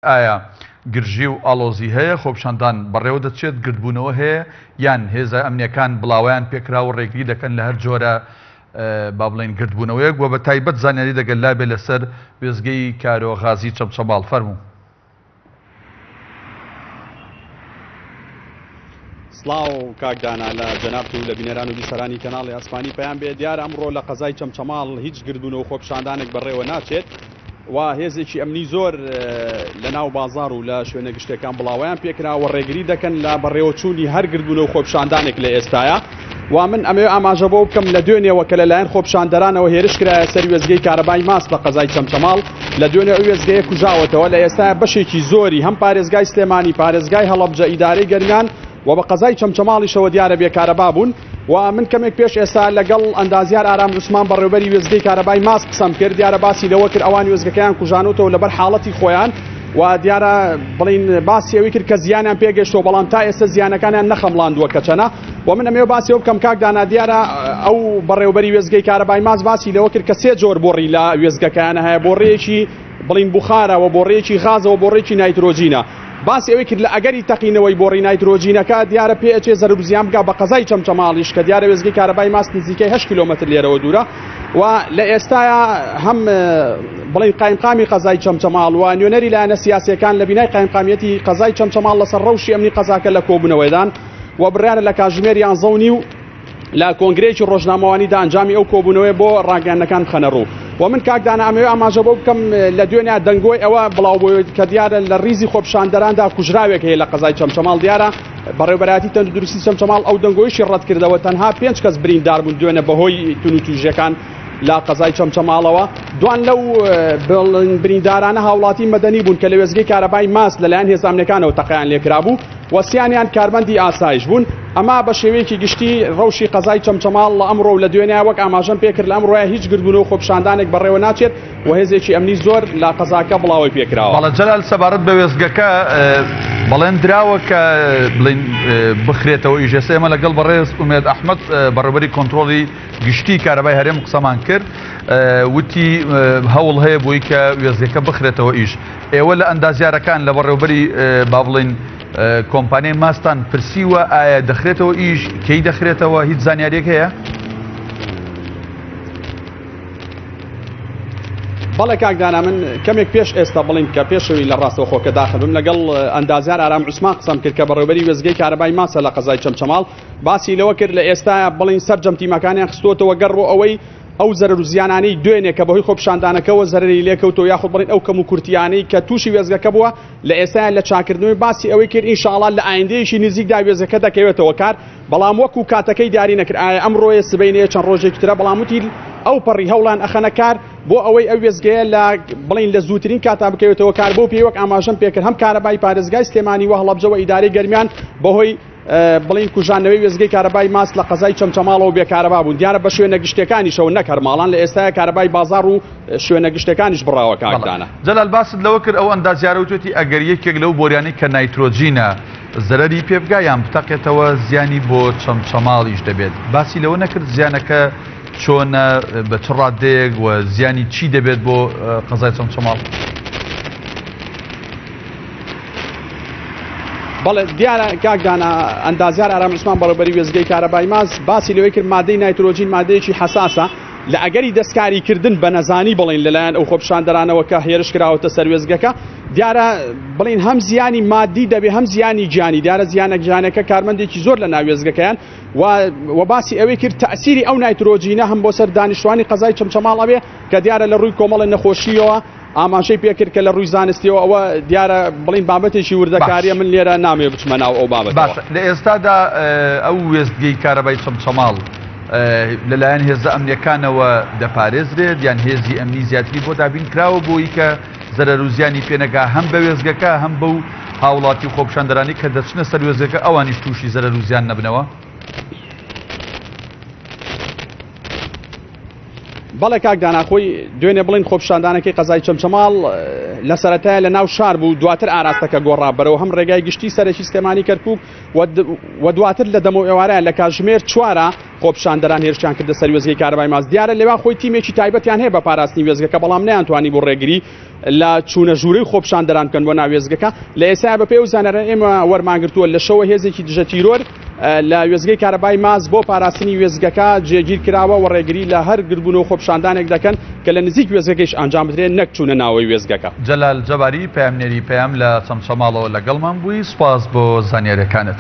ئایا گرژی و ئاڵۆزی هەیە، خۆپیشاندان بەڕێوە دەچێت، گردبوونەوە هەیە، یان هێزە ئەمنییەکان بڵاوەیان پێکراوە و ڕێگری دەکەن لە هەر جۆرە با بڵێین گردبوونەوەیەک و بە تایبەت زانیاری دەگەل لابێ لەسەر وێستگەی کارۆ غازی چەمچەماڵ فەرموو. سڵاو کاک دانا لە جەنابت و لە بینەران و بیسەرانی کەناڵی ئاسمانی پەیام بێ دیارە ئەمڕۆ لە قەزای چەمچەماڵ هیچ گردبوونەوە خۆپیشاندانێک بەڕێوە ناچێت و هێزێکی ئەمنی زۆر لە ناو بازاڕ و لە شوێنە گشتیەکان بڵاوەیان پێکرا و ڕێگری دەکەن لە بەڕێوەچوونی هەر گردبوونەوە و خۆپیشاندانێک لە ئێستایا و من ئەمەوێ ئاماژە بۆ بکەم لە دوێنێوە کە لەلایەن خۆپیشاندەرانەوە هێرش کرایە سەر وێستگەی کارەبای ماس لە قەزای چەمچەماڵ لە دوێنێ ئەو وێستگەیە کوژاوەتەوە لە ئێستایا بەشێکی زۆری هەم پارێزگای سلێمانی پارێزگای هەڵەبجە ئیدارەی گەرمیان و بە قەزای چەمچەماڵیشەوە دیارە بێ کارەبا بوون و من کەمێک پێش ئێستا لەگەڵ ئەندازیار ئارام عوسمان بەڕێوبەری وێستگەی کارەبای ماس قسەم کرد دیارە باسی لەوە کرد ئەوان وێستگەکەیان کوژانوتەوە لەبەر حاڵەتی خۆیان و دیارە بڵین باسی ئەوی کرد کە زیانیان پێگەشتەوە بەڵام تا ئێستا زیانەکانیان نەخەمڵاندووە کە چەنە و من ئەمەوێ باسی ئەو بکەم کاک دانا دیارە ئەو بەڕێوبەری وێستگەی کارەبای ماس باسی لەوە کرد کە سێ جۆر بۆڕی لە وێستگەکەیان هەیە بۆڕیەکی بڵین بوخارە و بۆڕیەکی غازەوە بۆڕێکی نایترۆجینە باسی ئەوەی کرد لە ئەگەری تەقینەوەی بۆڕی نایترۆجینەکە دیارە پێئەچێ زەرەر و زیان بگا بە قەزای چەمچەماڵیش کە دیارە وێستگەی کارەبای ماست نزیکەی 8 کیلۆمەتر لێرەوە دوورە و لە ئێستایا هەم بڵین قایمقامی قەزای چەمچەماڵ و نوێنەری لایەنە سیاسیەکان لە بینای قایمقامیەتی قەزای چەمچەماڵ لەسەر ڕەوشی ئەمنی قەزاکە لە کۆبوونەوەدان و بڕیارە لە کاژمێر یانزە و نیو لە کۆنگرەیەکی ڕۆژنامەوانیدا ئەنجامی ئەو کۆبوونەوەیە بۆ ڕاگەیاندنەکان بخەنە ڕوو و من کاک دانا ئەمەوێ ئاماژە بۆ بکەم لە دوێنێ دەنگۆی ئەوە بڵاو بۆ کە دیارە لە ڕیزی خۆپیشاندەراندا کوژراوێک هەیە لە قەزای چەمچەماڵ دیارە بەڕێوبەرایەتی تەندروستی چەمچەماڵ ئەو دەنگۆیشی ڕەتکردەوە تەنها پێنج کەس بریندار بوون دوێنێ بەهۆی توندوتیژیەکان لە قەزای چەمچەماڵەوە دوان لەو بریندارانە هاوڵاتی مەدەنی بوون کە لە وێستگەی کارەبای ماس لەلایەن هێزە ئەمنیەکانەوە تەقەیان لێکرابوو و سیانیان کارمەندی ئاسایش بوون. ئەمە بە شێوەیەکی گشتی ڕەوشی قەزای چەمچەماڵ لە ئەمڕۆ و لە دوێنێ وەک ئاماژەم پێکرد لە ئەمڕۆیە هیچ گردبوونەوە و خۆپیشاندانێک بەڕێوە ناچێت و هێزێکی ئەمنی زۆر لە قەزاکە بڵاوەی پێکراوە. بەڵێ جەلال سەبارەت بە وێستگەکە بەڵێن دراوە کە بڵێین بخرێتەوە ئیش ئێستا ئێمە لەگەڵ بەڕێز ئومێد ئەحمەد بەڕێوبەری کۆنترۆڵی گشتی کارەبای هەرێم قسەمان کرد وتی هەوڵ هەیە بۆی کە وێستگەکە بخرێتەوە ئیش ئێوە لە ئەندازیارەکان لە بەڕێوبەری با بڵێین کۆمپانیای ماستان پرسیوە ئایا دەخرێتەوە ئیش کەی دەخرێتەوە هیچ زانیاریەک هەیە؟ بەڵێ کاک دانا من کەمێک پێش ئێستا بڵین کە پێشەوی لە ڕاستەوخۆ کە داخل بم لەگەڵ ئەندازیار ئارام عوسمان قسەم کرد کە بەڕێوبەری وێستگەی کارەبای ماسە لە قەزای چەمچەماڵ باسی لەوە کرد لە ئێستا بڵین سەرجەم تیمەکانیان خستووەتەوە گەڕ بۆ ئەوەی ئەو زەرەر و زیانانەی دوێنێ کە بەهۆی خۆپیشاندانەکەوە زەرەری لێکەوتەوە یاخود بڵێین ئەو کەموکورتییانەی کە تووشی وێستگەکە بووە لە ئێستایا لە چاککردنەوەی باسی ئەوەی کرد ئینشاڵا لە ئایندەیەکی نزیکدا وێستگەکە دەکەوێتەوە کار بەڵام وەکو کاتەکەی دیاری نەکرد ئایا ئەمڕۆیە سبەینێ چەند ڕۆژێکی ترە بەڵام وتی ئەو پەڕی هەوڵان ئەخەنە کار بۆ ئەوەی ئەو وێستگەیە لە بڵین لە زووترین کاتا بکەوێتەوە کار بۆ پێی وەک ئاماژەم پێکرد هەم کارەبای پارێزگای سلێمانی و هەڵەبجە و ئیدارەی گەرمیان بەهۆی بڵێین کوژاندنەوەی وێستگەی کارەبای ماس لە قەزای چەمچەماڵەوە بێ کارەبا بوون، دیارە بە شوێنە گشتیەکانیشەوە نەک هەر ماڵان، لە ئێستایا کارەبای بازاڕ و شوێنە گشتیەکانیش بڕاوە کاک بەڵێ. دانا. جەلال باست لەوە کرد ئەو ئەندازیارە وتوێتی ئەگەر یەکێک لەو بۆریانەی کە نایترۆجینە زەرەری پێ بگا یان بتەقێتەوە زیانی بۆ چەمچەماڵیش دەبێت باسی لەوە نەکرد زیانەکە چۆنە بە چ ڕادەیەک و زیانی چی دەبێت بۆ قەزای چەمچەماڵ؟ بەڵێ دیارە کاک دانا ئەندازیار ئارام عوسمان بەڕێوبەری وێستگەی کارەبای ماس باسی لەوەی کرد مادەی نایترۆجین مادەیەکی حەساسە لە ئەگەری دەستکاری کردن بە نەزانی بڵین لەلایەن ئەو خۆپیشاندەرانەوە کە هێرش کراوەتە سەر وێستگەکە دیارە بڵین هەم زیانی مادی دەبێ هەم زیانی گیانی دیارە زیانە گیانەکە کارمەندێکی زۆر لە ناو وێستگەکەیان و و باسی ئەوەی کرد تەئسیری ئەو نایترۆجینە هەم بۆ سەر دانیشتوانی قەزای چەمچەماڵ ئەبێ کە دیارە لە ڕووی کۆمەڵە نەخۆشیەوە ئاماژەی پێکرد کە لە ڕووی زانستیەوە ئەوە دیارە بڵین بابەتێکی وردەکاریە من لێرە نامەوێ بچمە ناو ئەو بابەتەوە. باشە لە ئێستادا ئەو وێستگەی کارەبای چەمچەماڵ لەلایەن هێزە ئەمنیەکانەوە دەپارێزرێت یان هێزی ئەمنی زیاتری بۆ دابین کراوە بۆی کە زەرەر و زیانی پێنەگا هەم بە وێستگەکە هەم بەو هاوڵاتی و خۆپیشاندەرانی کە دەچنە سەر وێستگەکە ئەوانیش تووشی زەرەر و زیان نەبنەوە؟ بەڵێ کاک دانا خۆی دوێنێ بڵین خۆپیشاندانەکەی قەزای چەمچەماڵ لە سەرەتایە لە ناو شار بوو دواتر ئاراستەکە گۆڕا بەرەو هەم ڕێگای گشتی سەرەکی سلێمانی کەرکوک و دواتر لە دەمەو ئێوارە لە کاتژمێر چوارە خۆپیشاندەران هێرشیان کردە سەر وێستگەی کارەبای ماز دیارە لەوێ خۆی تیمێکی تایبەتیان هەیە بە پاراستنی وێستگەکە بەڵام نەیانتوانی بۆ ڕێگری لە چوونە ژوورەی خۆپیشاندەران بکەن بۆ ناو وێستگەکە لە ئێستا بەپێی ئەو زانیاریانە ئێمە وەرمانگرتووە لە شەوە هێزێکی دژە تیرۆر لە وێستگەی کارەبای ماز بۆ پاراستنی وێستگەکە جێگیر کراوە و ڕێگری لە هەر گردبوون و خۆپیشاندانێک دەکەن کە لە نزیک وێستگەکەیش ئەنجام بدرێت نەک چوونە ناوەی وێستگەکە. جەلال جەباری، پەیامنێری پەیام لە چەمچەماڵەوە لەگەڵمان بووی، سوپاس بۆ زانیارییەکانت.